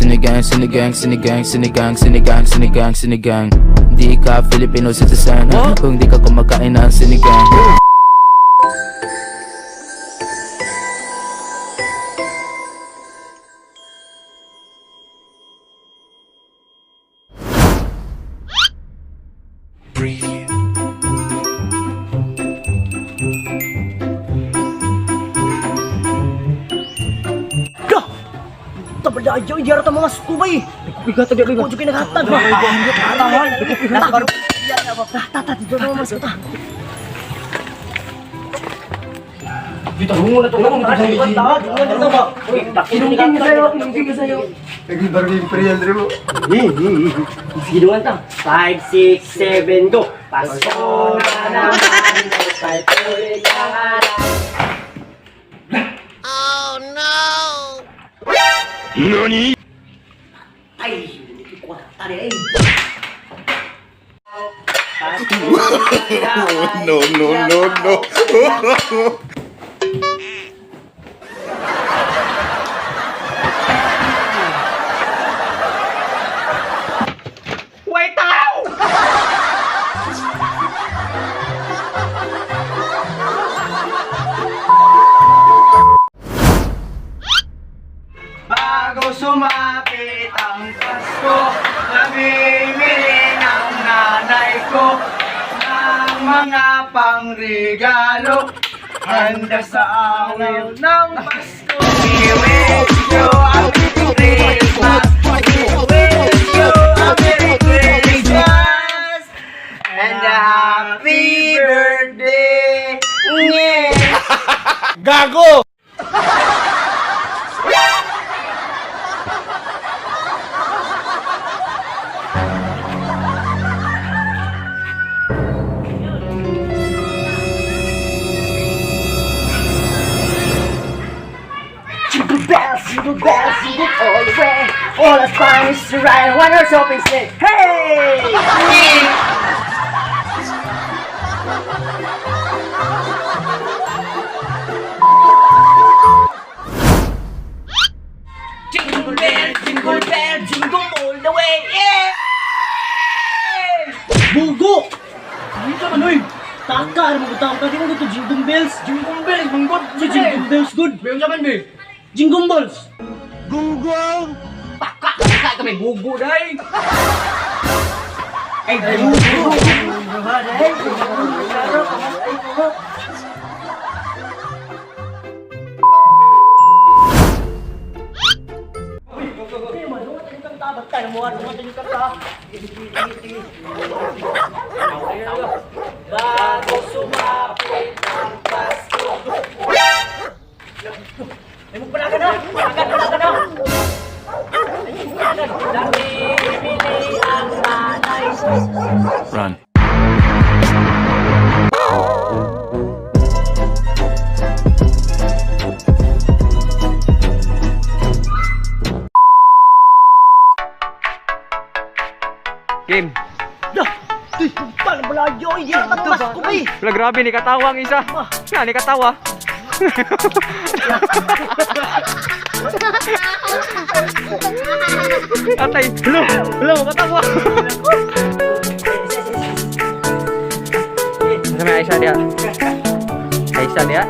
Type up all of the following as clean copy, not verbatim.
Sinigang, sinigang, sinigang, sinigang, sinigang, sinigang, sinigang. Di ka Filipino citizen kung di ka kumakain ng sinigang. Breathe. Ga! Tabalayo, hindi arata mga skubay. Nagkupiga tayo, ko kayo naghatag ba? Tata, dito na mga ta. Dito, hungo na to. Inungkin sa'yo, inungkin sa'yo. Naging Barbie Imperial rin mo. Sige naman ta. 5, 6, 7, go! Pasko na naman, patuloy ang araw. Oh no! Nani? Ay, hindi ko tari ay. No, no, no, no. Wait out! Bago sumapit ang Pasko, namimili ng nanay ko ng mga pangregalo. Handa sa araw ng Pasko. We wish you a Merry Christmas. We wish you a Merry Christmas. And a happy birthday. Yeah. Gago! Jingle bells, jingle all the way. All I find is to ride one horse open sleigh. Hey! Jingle bell, jingle all the way. Yeah! Bugo! Hindi ka man, oy! Taka, ano mo tawag ka? Di mo ito jingle bells. Jingle bells, manggod. Sa jingle bells, good. Meron sa man, be. Jingle balls. Gunggong! Taka, taka kami bugo day. Ay, bugo. Bago sumapit ang Pasko. Ay, magpalaga na! Palaga, palaga na! Namimili ang nanay ko. Run. Game. Dah! Tuy, puta na balayo! Hindi na Pasko ba eh! Wala, grabe, ni katawa ang isa. Nga, ni katawa. Atay, hello, hello, katawa. Sa may Aisha dia. Aisha dia.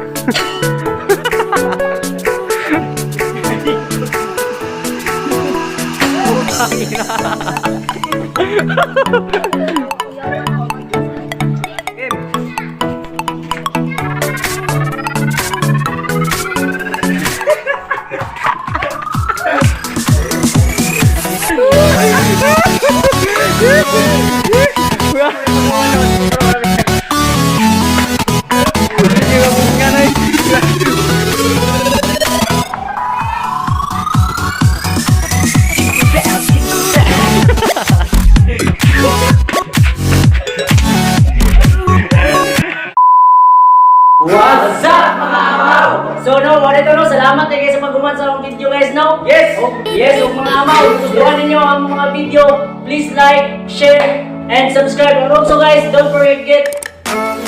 What's up mga amaw? So no, wala ito no, salamat eh guys sa pag-uman sa akong video guys no? Yes! Oh, yes, oh, mga amaw, kung gustuhan ninyo ang mga video, please like, share, and subscribe. And also guys, don't forget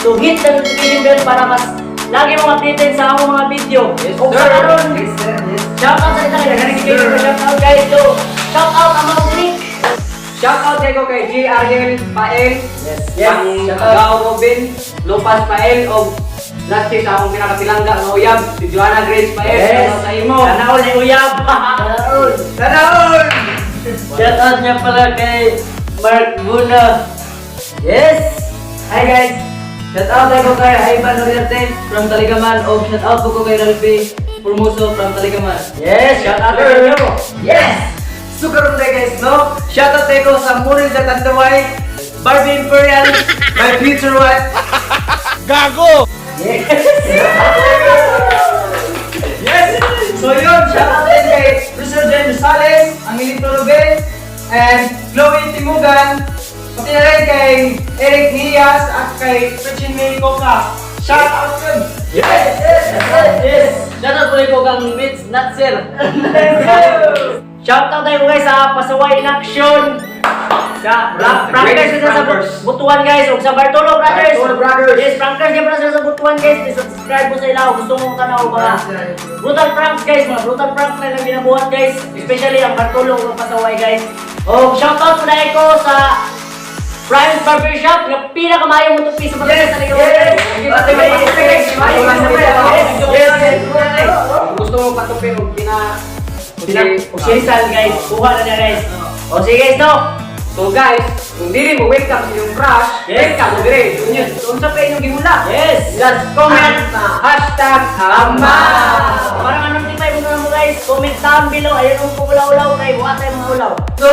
to hit the notification bell para mas lagi mong updated sa akong mga video. Yes, sir. Karon, yes, sir. Yes. Shout out sa itang yes, sir. Shout out guys to Shout out Amaw Nick. Shout out ko kay G. Ariel Pael. Yes. Ang Shout out. Gao Robin, Lupas Pael, o last sa akong pinakapilangga nga uyab, si Joanna Grace Pael. Yes. Shout out sa imo. Sana all ay uyab. Sana all! Shout out niya pala kay Mark Buna. Yes. Hi guys! Shout out ko kay Ivan Oriente from Taligaman o shout out po ko kay Ralphie Formoso from Taligaman. Yes, shout out sa inyo. Yes! So karon na guys, no? Shout out ko sa Muril sa Tanduay, Barbie Imperial, my future wife. Gago! Yes! So yun, shout out din kay Richard Jen Rosales, Angelito Rubel, and Chloe Timugan, pati na rin kay Eric Nias at kay Richie May Coca. Shout out yun! Yes. Shout out po kang Mitch Natser. Shout out tayo guys sa Pasaway in Action. Sa Black Prankers sila sa Butuan guys ug sa Bartolo Brothers. Bartolo Brothers. Yes, prankers gyud sila sa Butuan guys. Please subscribe mo sa ila kung gusto mo tanaw mga brutal pranks guys, mga brutal pranks na ilang ginabuhat guys. Especially ang Bartolo ug ang Pasaway guys. O shout out po na ko sa Prime Barber Shop nga pinakamayo mo tupi sa mga Yes! Yes! Yes! Gusto mo patupi og pina Sisal guys, kuha na niya guys. O sige guys, no? So guys, kung dili mo welcome sa inyong crush, Yes. welcome mo dire. Yun. So unsa pa inyong gihula? Yes! Just comment #ama. Parang anong tipay mo na mo guys, comment down below. Ayun ang pumulaw-ulaw kay buhat tayo mga ulaw. So,